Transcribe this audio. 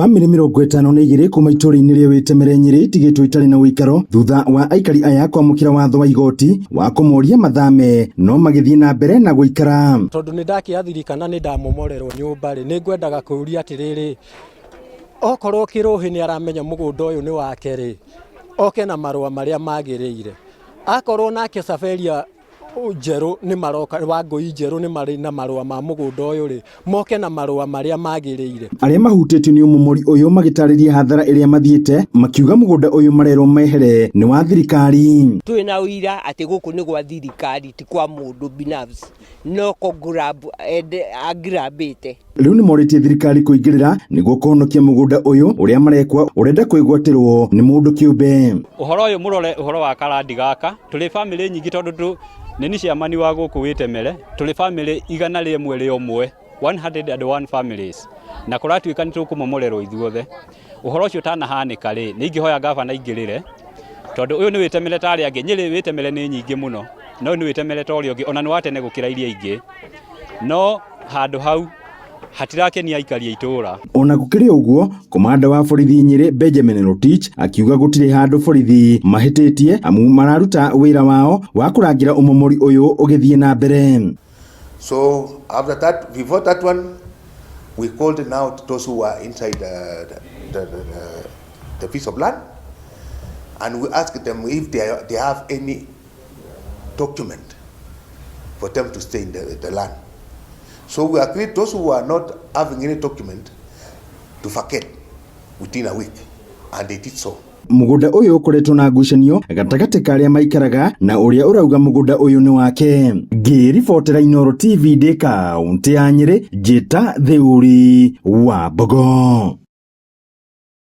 Bamĩrĩ 52 kuma itũũra-inĩ rĩa Wĩtemere Nyĩrĩ itigĩtwo itarĩ na ũikaro thutha wa aikari aya kwamũkĩra watho wa igoti wa kũmoria mathame no magĩthiĩ na mbere na gũikara. Tondũ nĩ ndakĩathirikana nĩ ndamomorerwo nyũmba rĩ, nĩ ngwendaga kũũria atĩrĩrĩ, okorwo Kĩrũhĩ nĩ aramenya mũgũnda ũyũ nĩ wake rĩ, oke na marũa marĩa magĩrĩire. Akorwo nake Saberia Njerũ nĩ maroka, Wangũi Njerũ nĩ marĩ na marũa ma mũgũnda ũyũ rĩ, moke na marũa marĩa magĩrĩire. Arĩa mahutĩtio nĩ ũmomori ũyũ magĩtarĩria hathara ĩrĩa mathiĩte makiuga mũgũnda ũyũ marerwo mehere nĩ wa thirikari. Twĩ na ũira atĩ gũkũ nĩ gwa thirikari ti kwa mũndũ binafsi no kũ grab angirabĩte. Rĩu nĩ morĩtie thirikari kũingĩrĩra nĩguo kũhonokia mũgũnda ũyũ ũrĩa marekwa ũrenda kwĩgwatĩrwo nĩ mũndũ kĩũmbe. Ũhoro ũyũ mũrore ũhoro wa karandi gaka, tũrĩ bamĩrĩ nyingĩ tondũ tũ nĩ ni ciamani wa gũkũ Wĩtemere, tũrĩ bamĩrĩ 101, 101 families, na kũratuĩka nĩ tũkũmomorerwo ithuothe. Ũhoro ũcio ũtanahanĩka rĩ, nĩ ingĩhoya ngabana aingĩrĩre, tondũ ũyũ nĩ Wĩtemere ta arĩa angĩ, Nyĩrĩ Wĩtemere nĩ nyingĩ mũno, no ũyũ nĩ Wĩtemere ta ũrĩa ũngĩ, ona nĩ wa tene gũkĩra iria ingĩ, no handũ hau hatirakenia aikari a itũũra. Ona gũkĩrĩ ũguo, komanda wa borithi Nyĩrĩ Benjamin Rotich akiuga gũtirĩ handũ borithi mahĩtĩtie amu mararuta wĩra wao wa kũrangĩra ũmomori ũyũ ũgĩthiĩ na mbere. So after that, before that one, we called now those who were inside the piece of land, and we asked them if they have any document for them to stay in the land. So we agreed those who are not having any document to vacate within a week, and they did so. Mũgũnda ũyũ ũkoretwo na ngucanio gatagatĩ ka arĩa maikaraga na ũrĩa ũrauga mũgũnda ũyũ nĩ wake. Ngĩribotera Inooro TV ndĩ kaũntĩ ya Nyĩrĩ, Njĩta Theuri wa Mbogo.